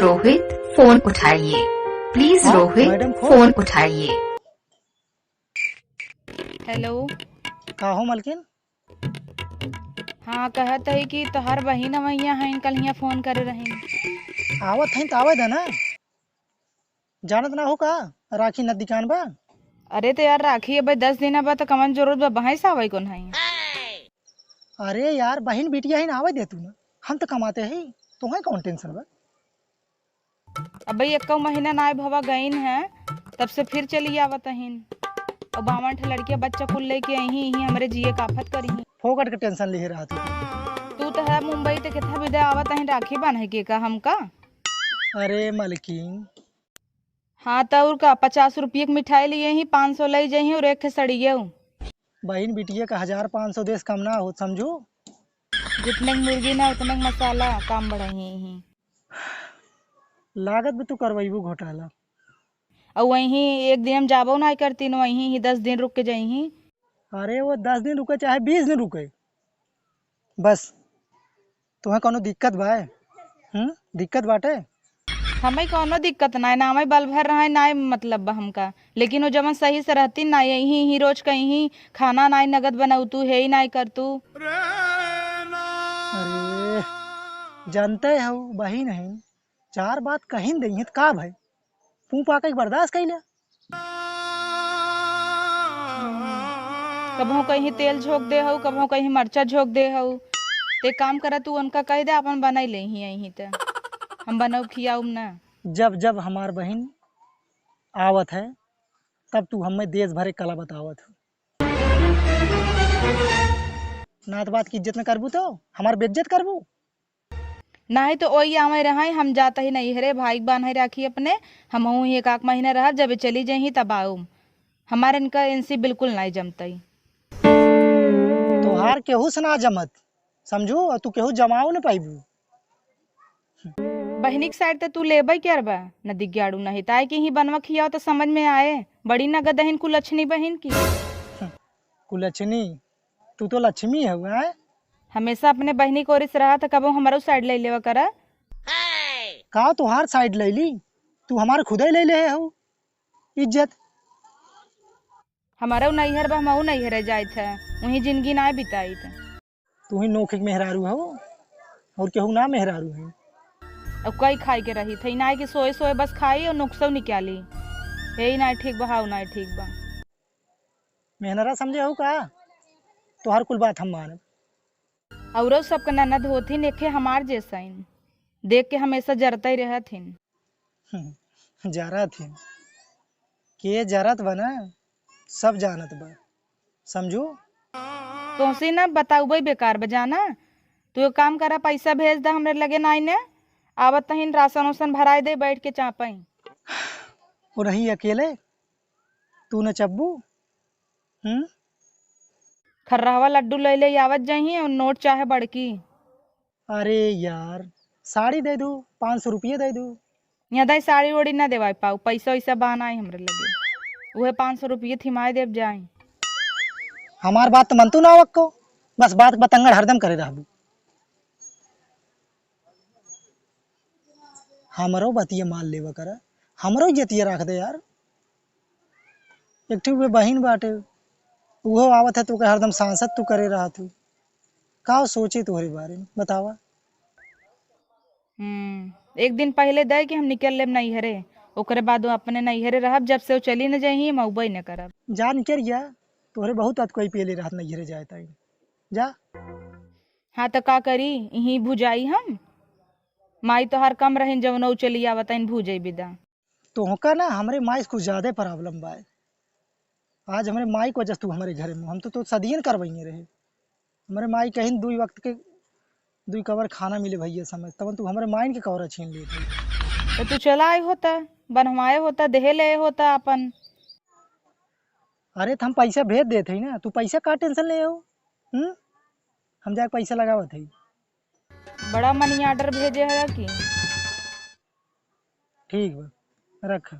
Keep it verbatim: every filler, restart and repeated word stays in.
रोहित, फोन उठाइए। प्लीज हाँ, रोहित, मैडम, फोन। फोन उठाइए। हेलो। का हो मलकिन? हाँ, कहत है कि तोहार बहिन अवैया हैं, कल हियाँ फोन करे रही। आवत हैं त आवे दे ना। जानत ना हो का, राखी नजदीकान बा। अरे तो यार, राखी अबे दस दिन बा, तो कवन जरूरत बा, बहस आवे कौन है? अरे यार, बहिन बिटिया ही ना आवे दे तू ना, हम तो कमाते ही, तुम्हें कौन टेंशन बा? अबे एक्को महीना ना भवा गईन है, तब से फिर चली आवत अहिन। और बावन ठे लड़किया बच्चा कुल लेके आई ही, हमरे जिए का आफत करी ही। फोकट के टेंशन लिहे रहत हो। तू तो है मुंबई, ते कितना विदा आवत अहिन, राखी बांधे के का हमका? अरे मलकिन, हाँ, त और का, पचास रुपये के मिठाई लिए ही, पाँच सौ ले जाई और एक ठे सड़ियो। बहिन बिटिया का हजार पाँच सौ देस कम ना होत, समझू? जितने के मुर्गी ना, उतने के मसाला, काम बढ़ाई ही। लागत भी तू करवैबू घोटाला। और वहीं एक दिन हम जाबो ना करती न, वहीं ही दस दिन रुक के जाई ही। अरे वो दस दिन रुके चाहे बीस दिन रुके, बस। तुम्हें कौनो दिक्कत बा? हम्म, दिक्कत बाटे? हमें कौनो दिक्कत ना है, ना हमें बल भर रहा है, ना ही मतलब बा हमका। लेकिन वो जवन सही से रहती ना, यही ही रोज कहीं ही खाना ना ही नगद बनाऊ तू, है ही ना ही कर तू। अरे, जानते हो बहिन है, चार बात कहीं दे है त का भाई, पूं पाके के बर्दाश्त कैले। कबहू कहीं तेल झोंक दे हऊ, कबहू कहीं मरचा झोंक दे हऊ। ते काम करा, तू उनका कह दे, अपन बनाई ले ही, यहीं ते हम बनाऊ खियाऊ ना। जब जब हमार बहिन आवत है, तब तू हमें देश भरे कला बतावत हो। नात बात की इज्जत न करबू तो हमार बेइज्जत करबू। नाही तो ओई आवे रहाई, हम जात ही नैहरे, भाई के बान्हे राखी अपने, हमहू ही एक आध महीना रहब, जब चली जाई तब आऊम। हमार इनका इनसे बिल्कुल नाही जमतई। तोहार केहू से ना जमत, समझू, और तू केहू जमाऊ न पाइबू। बहिनी के साइड त तू लेबे करबा, न दिग्याड़ू नहीं, ताए कि ही बनवा खियाओ तो समझ में आए, बड़ी नगद अहिन कुलछनी बहिन की। कुलछनी, तू तो लक्ष्मी हऊ, हैं? हमेशा अपने बहिनी के ओर से रहा त कबो हमरो साइड ले लेवा करा। का तोहार साइड ले ली? तू हमार खुदे ले ले हऊ इज्जत। हमारो नैहर बा, हमहू नैहरे जाइत है, वहीं जिंदगी ना बिताइत। तू ही नोखे के मेहरारू हऊ, और केहू ना मेहरारू है। अब कई खाए के रही थे, ना कि सोए सोए बस खाई और नुक्सो निकाली। हे ही ना ठीक बा, हाउ ना ठीक बा। मेहनरा समझे हऊ का? तोहर कुल बात हम मानब। औरो सबके ननद होथिन, एके हमार जैसइन। देख के हमेशा जरते ही रहथिन। जरत हिन? के जरत बा ना, सब जानत बा, समझू? तोहसे ना बताउबे बेकार बा, जाना। तू एक काम करा, पैसा भेज दा हमरे लगे नाई ने, आवत तहिन राशन ओसन भराए दे, बैठ के चापई। ओ रही अकेले, तू न चब्बू? हम्म? खर्रहवा लड्डू ले ले आवत जही और नोट चाहे बड़की। अरे यार, साड़ी दे दू, पाँच सौ रुपये दे दू। यहाँ दाई साड़ी ओड़ी ना देवाई पाऊ, पैसा वैसा बा नाई हमरे लगे। उहे पाँच सौ रुपये थिमाए देब जाई। हमार बात तो मनतू ना वक्को, बस बात बतंगड़ हरदम करे रहबू। हमरो बतिया मान लेवा करा, हमरो इज्जतिया राख दे यार। एक ठे उहे बहिन बाटे, उहो आवत है तो ओके हरदम सांसत तू करे रहत हूँ। का सोचे तोहरे बारे में बतावा? हम्म, एक दिन पहले दे कि हम निकल लेब नैहरे, ओकरे बाद वो अपने नैहरे रहब, जब से वो चली न जाही, हम अउबे न करब। जा निकल गया, तोहरे बहुत अतकोई पेले रहत नैहरे जाए ताई। जा। हाँ त का करी, इहीं भुजाई हम? माई तोहार कम रहिन, जवन उ चली आवत आइन भुजई बिदा। तोहका ना हमरे माई से कुछ ज्यादा problem बा। आज हमरे माई के वजह से तू हमरे घरे में, हम तो, तो सदियन करवइये रहे। हमरे माई कहिन दुई वक्त के दुई कवर खाना मिले भैया समय, तवन तू हमरे माइन के कवर छीन लेत है। तो तू चला आए होता, बनवाए होता, देहे ले होता अपन। अरे त हम पैसा भेज देत है ना, तू पैसा का tension ले हो? हम्म? हम जाके पैसा लगावत है। बड़ा money order भेजे है कि? ठीक बा, रख।